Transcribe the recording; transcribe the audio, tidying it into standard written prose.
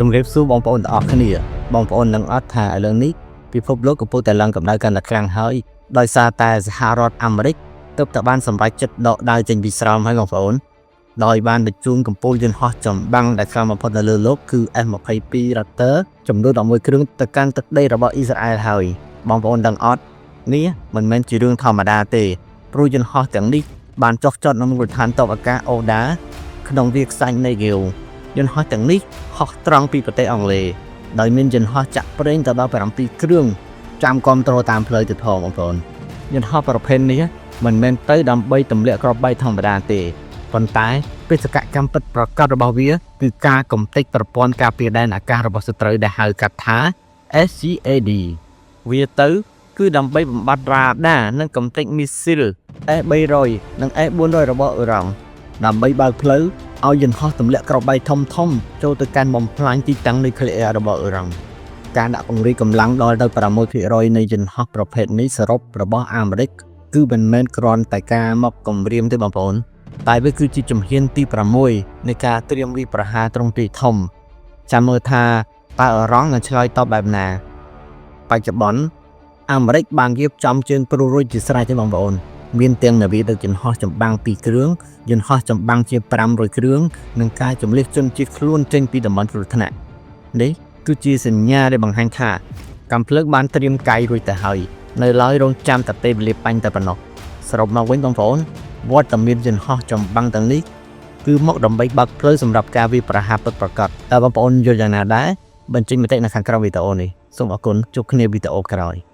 ជំរាបសួរបងប្អូនទាំងអស់គ្នាបងប្អូននឹងអត់ថាឥឡូវនេះពិភពលោកកំពុងតែឡើងកម្ដៅកាន់តែខ្លាំងហើយដោយសារតែសហរដ្ឋអាមេរិកទើបតែបានសម្រេចចិត្តដកដាវចេញពីស្រោមហើយបងប្អូនដោយបានបញ្ជូនកំពូលយន្តហោះចម្បាំងដែលខ្លាំងបំផុតនៅលើលោកគឺ F-22 Raptor ចំនួន11គ្រឿងទៅកាន់ទឹកដីរបស់អ៊ីស្រាអែលហើយបងប្អូនដឹងអត់នេះមិនមែនជារឿងធម្មតាទេព្រោះយន្តហោះទាំងនេះបានចុះចតនៅមូលដ្ឋានទ័ពអាកាសអូដាក្នុងវាលខ្សាច់នៃហ្គេវយន្តហោះទាំងនេះហោះត្រង់ពីប្រទេសអង់គ្លេសដោយមានយន្តហោះចាក់ប្រេងទៅដល់7គ្រឿងចាំគ្រប់ត្រូលតាមផ្លូវទៅផងបងប្អូនយន្តហោះប្រភេទនេះមិនមែនទៅដើម្បីទម្លាក់គ្រាប់បែកធម្មតាទេប៉ុន្តែបេសកកម្មពិតប្រាកដរបស់វាគឺការកំទេចប្រព័ន្ធការពារដែនអាកាសរបស់សត្រូវដែលហៅកាត់ថា SCAD វាទៅគឺដើម្បីបំបត្តិរ៉ាដានិងកំទេចមីស៊ីល S300 និង S400 របស់អ៊ីរ៉ង់ដើម្បីបើកផ្លូវឲ្យយន្តហោះទម្លាក់គ្រាប់បែកធំធំចូលទៅកាន់បំផ្លាញទីតាំងនុយក្លេអ៊ែររបស់អ៊ីរ៉ង់ការដាក់ពង្រាយកម្លាំងដល់ទៅ6%នៃយន្តហោះប្រភេទនេះសរុបរបស់អាមេរិកគឺមិនមែនគ្រាន់តែការមកគំរាមទេបងប្អូនតែវាគឺជាជំហានទី6នៃការត្រៀមវាយប្រហារទ្រង់ទ្រាយធំចាំមើលថាតើអ៊ីរ៉ង់នឹងឆ្លើយតបបែបណាបច្ចុប្បន្នអាមេរិកបានរៀបចំជើងព្រួរួចជាស្រេចទេបងប្អូនមានទាំងនាវាដឹកយន្តហោះចម្បាំង2គ្រឿងយន្តហោះចម្បាំងជា500គ្រឿងនិងការជម្លៀសជនជាតិខ្លួនចេញពីតំបន់គ្រោះថ្នាក់នេះគឺជាសញ្ញាដែលបង្ហាញថាកាំភ្លើងបានត្រៀមកាយរួចទៅហើយនៅឡើយរងចាំតែពេលវេលាបាញ់តែប៉ុណ្ណោះសរុបមកវិញបងប្អូនវត្តមានយន្តហោះចម្បាំងទាំងនេះគឺមកដើម្បីបើកផ្លូវសម្រាប់ការវាយប្រហារពិតប្រាកដតើបងប្អូនយល់យ៉ាងណាដែរបញ្ចេញមតិនៅខាងក្រោមវីដេអូនេះសូមអរគុណជួបគ្នាវីដេអូក្រោយ។